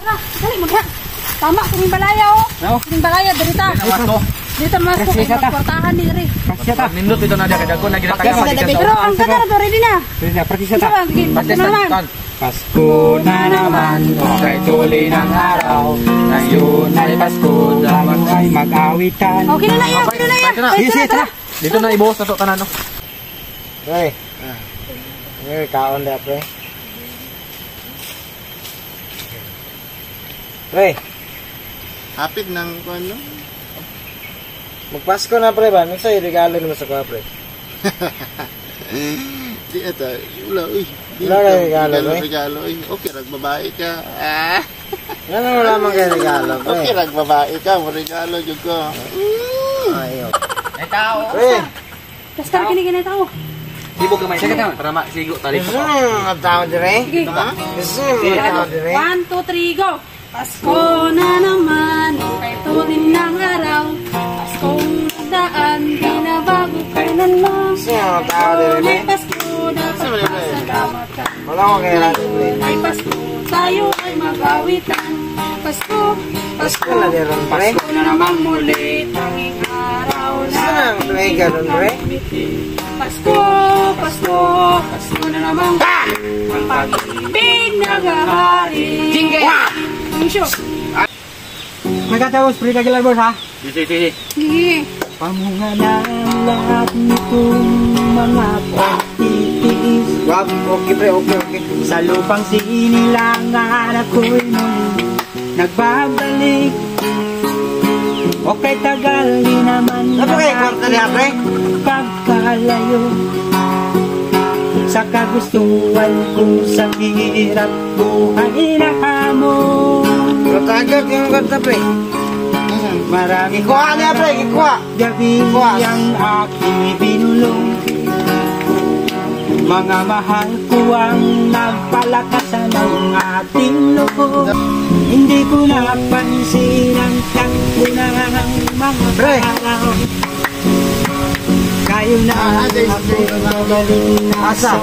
Tara, dali magha. Tama kining balaya oh. No? Kining balaya dirita. Pasko. Dito mas ko kay magkwartahan ni diri. Ta. Nindot ito na dia kay dagko na ginatagan pa gikan Pero ang kanta na to ready na. Ready na, practice Ito ba? Sige, Practice ito naman. ta. Pasko na naman, kay tuloy ng araw. Ngayon ay Pasko, tayo ay mag-awitan. Okay na na iya, okay na na iya. Sige, sige, tara. Dito na ibuhos na to tanan no. Pre. Ngayon, kaon na, pre. Pre, Hapit ng ano? Magpasko na, pre ba? Ano sa'yo regalo naman sa kuha, pre? Di ata, wala, uy. Di Wala ka regalo, pre? Regalo, uy. Okay, rag babae ka. Ah. Ano wala man kayo regalo, pre? Okay, rag babae ka. Mo regalo jud ko. Ayaw. Ay tao. Pre, Basta kini kini tao. Ibog kamay. Sige ta. Para masigo tali. Gusto mo mga tao dire? Sige. Gusto mo mga tao dire? 1, 2, 3, go! Pasko na naman, kay tulin ng araw. Paskong nagdaan, di na bago kailanman. Gusto mo mga tao dire, pre? May Pasko, dapat pasalamatan. Wala ko kayo natin, pre. Ay Pasko, tayo ay magawitan. Pasko, Pasko na dire, pre. Pasko na naman muli, tanging araw Gusto na ang pre, ganun, pre. Pasko, Pasko, Pasko na naman ang pag-ibig naghahari. Jingle! Ang Magkatapos, pre kagilan boss ha. Sige, sige. Sige. Pamunga ng lahat nitong mga pagtitiis. Wag, okay, pre, okay, okay. Sa lupang sinilangan ako'y muli nagbabalik. Okay, tagal di naman Ano kayo kwarta niya, pre? Pagkalayo sa kagustuhan kong sa hirap buhay na hamon. Matagag yung kwarta, pre. Marami Ikuha niya, pre, ikuha. Gabi Ikuha. ang aking binulong. Mga mahal ko ang nagpalakasan ng ating loob. Hindi ko napansin ang takbo ng mga Pre. araw. Kayo na Ah, ako magaling na Asa? sa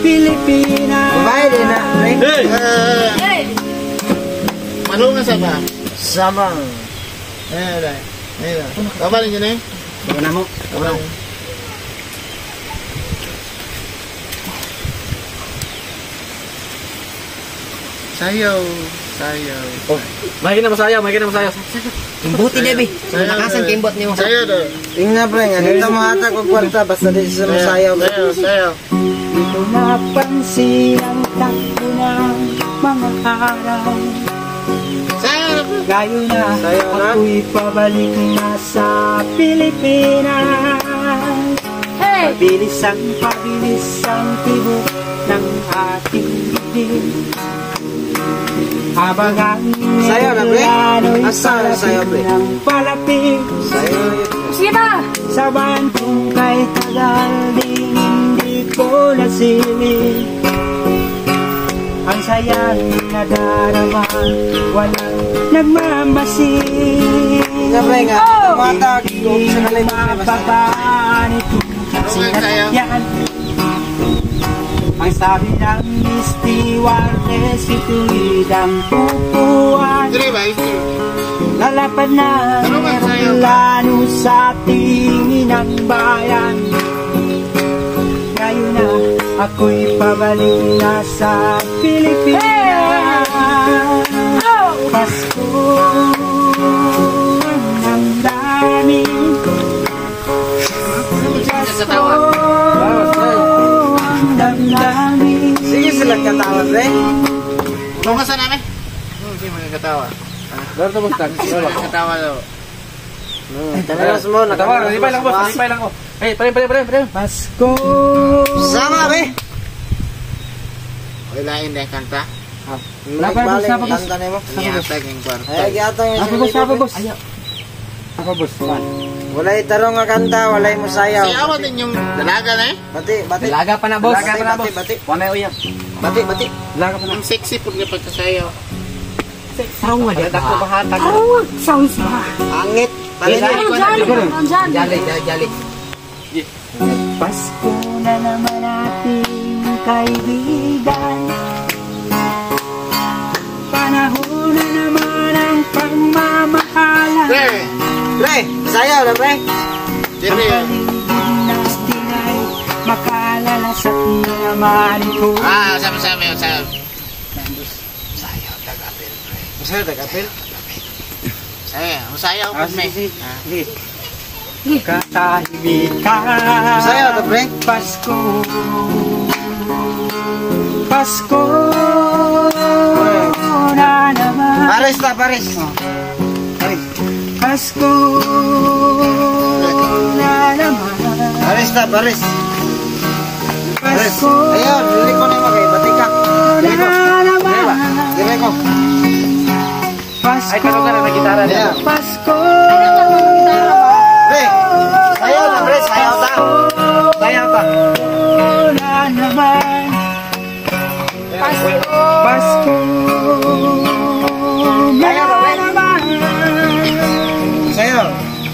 Pilipinas. Babae din na, pre. Hey! Hey! Malungan sa ba? Samang. Eh, dai. Eh, Kabar niyo na eh. Wala mo. Kabar. Sayaw, sayaw. May na masayaw, may na masayaw. Imbuti niya, be. Sayaw, Nakasan sayaw. kimbot niyo. Sayaw daw. Tingnan, pre, nga dito mahatag og kwarta basta di siya masayaw. Sayaw, sayaw. Hindi ko napansin ang takbo ng mga araw. Sayaw. Gayo na, Sayo na. ako'y pabalik na sa Pilipinas. Hey! Pabilis ang tibok ng ating dibdib. Habang ang Sayo na, pre? eroplano'y Asa na sayo, pre? palapit ng palapit. Sayaw. Sige ba? Sa bantong kay tagal din hindi ko nasilip. Ang sayang nadarama, walang nagmamasid. Tingnan, pre, nga dito mahatag og sa kalay, pre, basta. Mababa nitong sinakyan. Ang sabi ng stewardess, ituwid ang upuan. Dire ba? Lalapad na ang Ano man sa'yo? eroplano sa tingin ng bayan. Ngayon na ako'y pabalik na sa Pilipinas. Oh! Pasko ang damdamin. Pasko ang damdamin. Sige sila katawa, pre. Malungan sa namin. Sige, mga katawa. Mga katawa daw. Tanawas mo, nakatawa. Lipay lang boss, lipay lang ko. Hey, pare pare pare pare. Pasko. Sama, pre. Okay, lain din kanta. Nagbalik ang kanta nimo. Nihatag yung kwarta. Ay, giatang yung Apa boss, apa boss. Apa boss? Walay tarong nga kanta, walay mo sayaw. Sayaw din yung dalaga na eh. Bati, bati. Dalaga pa na, boss. Bati, bati, bati. Wala uyab. Bati, bati. Dalaga pa na. Ang sexy po niya pagkasayaw. Sarong nga di ba? Oh, sounds ba? Angit. Palit. Ang jolly! Ang jolly! Jali, jali, jali. Pasko na naman ating kaibigan. Panahon na Pre! Pre, sayaw na pre. Dire. Natin ay makalalas at naman ko. Ah, sama-sama, sama. Sayaw, tagapil, pre. Sayaw tagapil. Sayaw, sayaw Ah, po sige, me. sige. Sige. Katahimikan. Sayaw ta pre. Pasko. Pasko na naman. Pares ta, pares. Pares. Pasko na naman. Pares ta, pares. Pares. Pasko Ayun, dili ko na kay batika. Dili ko. na Dili ba? naman. Dili ko. Pasko. Ay, pero ka na gitara na. Ayan. Pasko. Pre, sayaw na pre, sayaw ta. Sayaw ta. Na naman. Pasko. Pasko na Sayaw ta, pre. naman. Sayaw.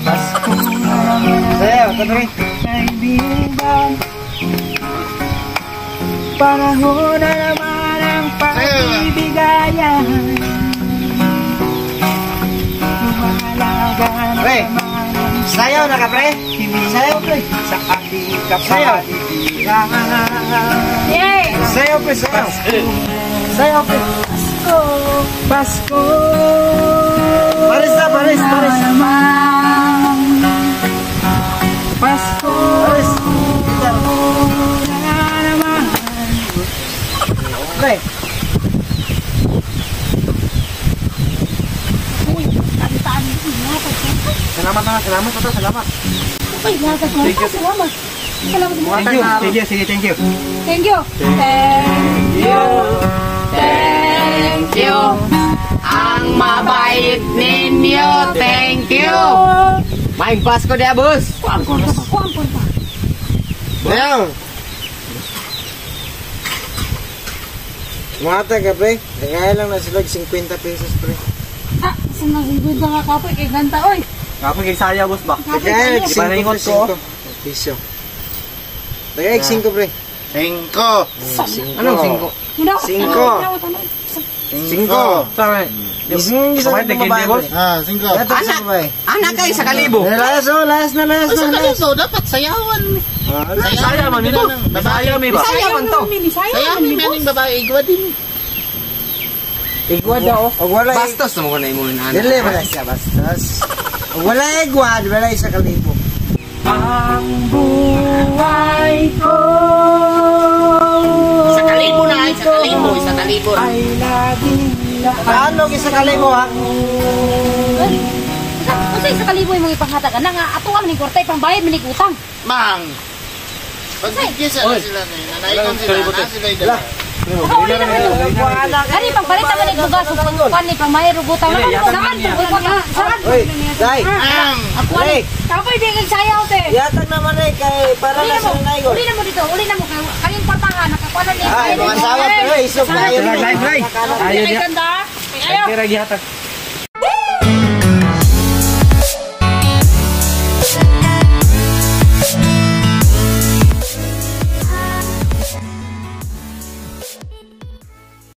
Pasko na naman. Sayaw ta pre. Kaibigan, panahon na naman ang pagbibigayan. Lumalaga na Pre. naman ang Sayaw na ka pre. Sayaw pre. sa ating Sayaw. kapaligiran. Yay! Sayaw pre, sayaw. Sayaw pre. Pasko. Pasko Pares ta, pares, na pares. naman. Pasko Pares. na naman. Pre. Uy, kantaan mo. Salamat na, salamat na, salamat. Uy, lahat mo. Salamat. Salamat mo. Thank you, thank you, sige, thank you. Thank you. Thank you. Thank you. Ang mabait ninyo. Thank you. Maing Pasko dia, boss. Kuang ko pa, kuang ko pa. Sayaw. Mga ka pre. Kaya lang na sila 50 pesos pre. Ah, sinasigod na nga kapoy kay ganta oy. Kapag kay saya, boss ba? Kapoy Kaya kayo. Ipaningot ko. 5 piso. Tagay 5 pre. Cinco. Anong singko? Singko. Cinco. Sorry. Isang isang Bakit babae naging pre. Ah, cinco. Yato sa babae. Anak kay sa kalibo. Eh, Layas oh, layas na, layas na. Sa Layas. kalibo, dapat sayawan. Ah, Saya man ito. Saya mi ba? Saya man to. Sayawan mi maning babae, igwa din. Igwa daw. Og wala Bastos mo ko na imo na. Dili ba na siya bastos. Og wala igwa, wala isa kalibo. Ang buhay ko Sa kalibo na, ay, sa kalibo, sa kalibo. ay laging Paano isa kalibo ha? Unsa sa kalibo imong ipanghatag ana nga ato man ning kwarta ipangbayad man ning utang. Mang. Pagbigyan sa sila na yun. Nanaikon sila, na sila yung dala. Uli na mo. Kani pangpalit man ning bugas ug pangkuan ni pangmayad ug utang. Saan? Saan? Oy, dai. Ang. Ako Pre, Kapoy di kay sayaw te. yatag naman eh kay para Uli na na mo. sila naigon. Uli na mo dito. Uli na mo kay kaning kwartahan nakakuan na ni. Ay, mga sawa pre, isog kayo. Live, live. Ayaw. Kay ganda. Kay ayaw. Kira gihatag.